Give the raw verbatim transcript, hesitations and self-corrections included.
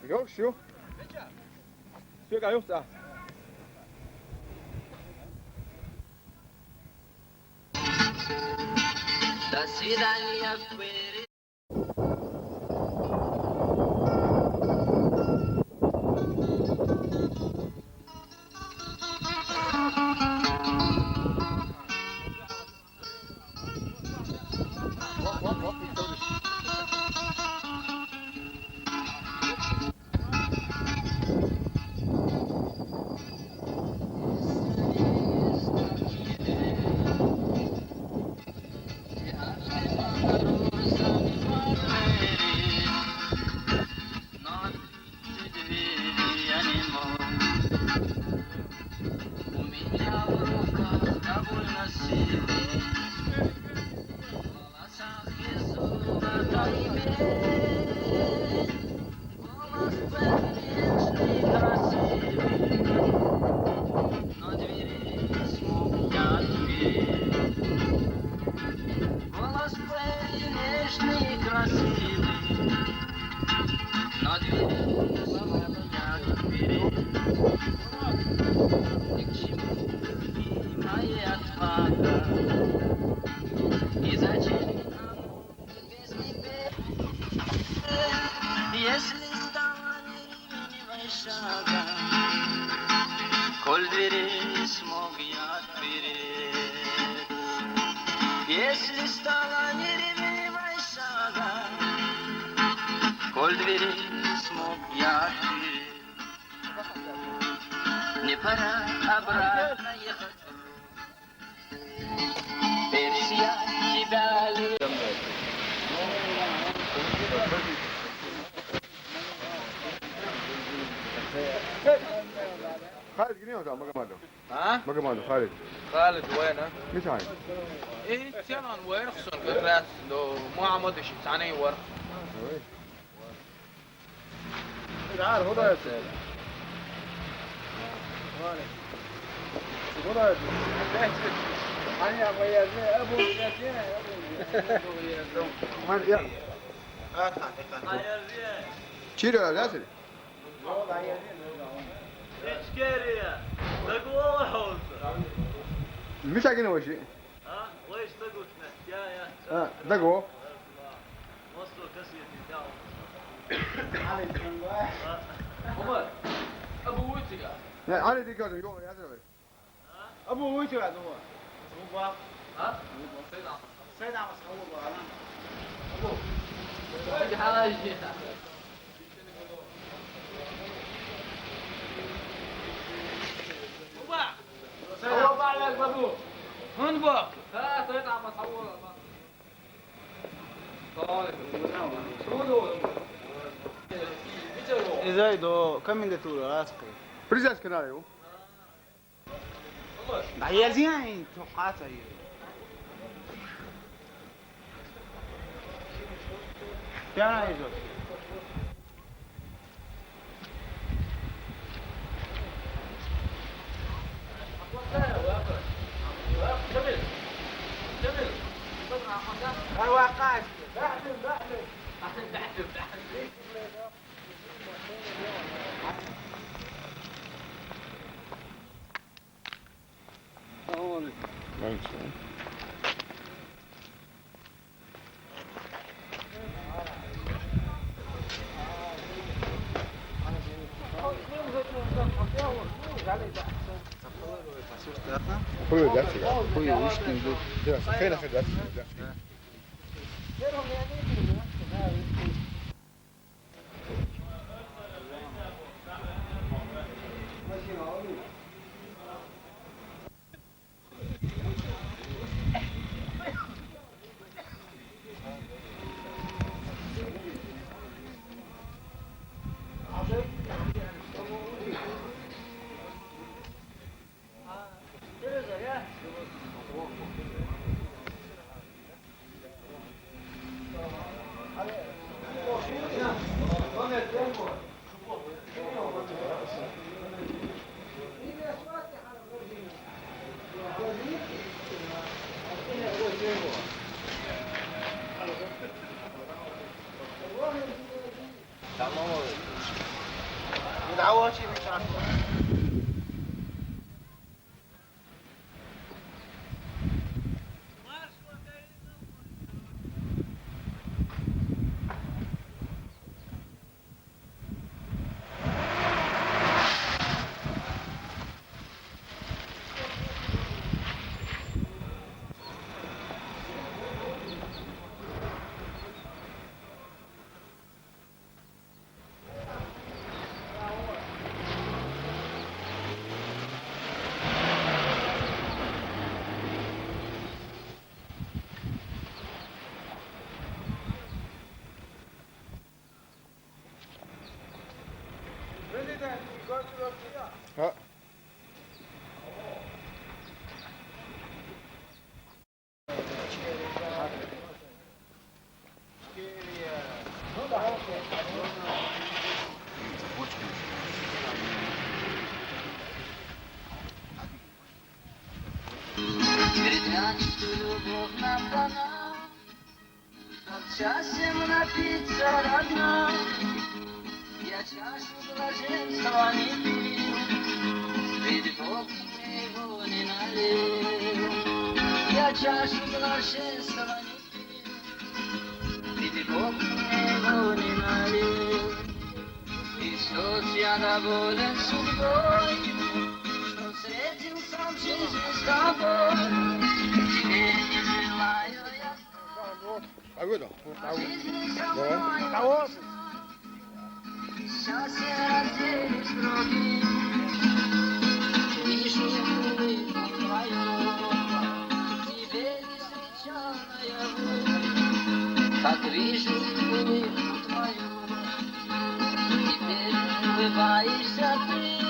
Yok, şu. Yok, yok, da. До свидания. Если стала нервнивой шагом, коль двери смог я отпереть. Если стала нервнивой шагом, коль двери смог я отпереть. Не пора обратно ехать. Персия, тебя лю- خالد، جنيه ولا ما قمر له؟ ها؟ ما قمر له، خالد. خالد وينه؟ مش عارف. ايه، تيران وين خصوصا قرات لو مو عمود شي، ثاني ورق. تعال، خذ هذا. خذ هذا. هيا، أبو ياسين، أبو ياسين، أبو ياسين. وين يا؟ شيلوا يا ياسر. مش عاقلين ولا شيء. ها؟ ويش تقول؟ يا، يا. ها، دقوا. وصلوا كسيتي، يا. عمر، أبو وجهك. لا، علي دي قال، يو، يا زلمة. أبو وجهك هذا هو. هو. ها؟ سيد عمر. سيد عمر، هو، أنا. أبو. Eze do, caminho de tudo, rasca. Por isso é que não eu. Aí eles iam em trocar aí. Pera aí, Jô. Foi o Jackson. Foi o Jackson. Foi o Jackson. Foi o Jackson. Ah. Счастьем напиться родным, я чашу блаженства не пил, ведь Бог мне его не налил. Я чашу блаженства не пил, ведь Бог мне его не налил. И что ж я доволен судьбой, что встретился в жизни с тобой. Тебе не желаю я Ah oui, non. жизни со мной. Счастье разделишь с другим. Вижу улыбку твою, тебе не встречал наяву. Как вижу улыбку твою, теперь улыбаешься ты.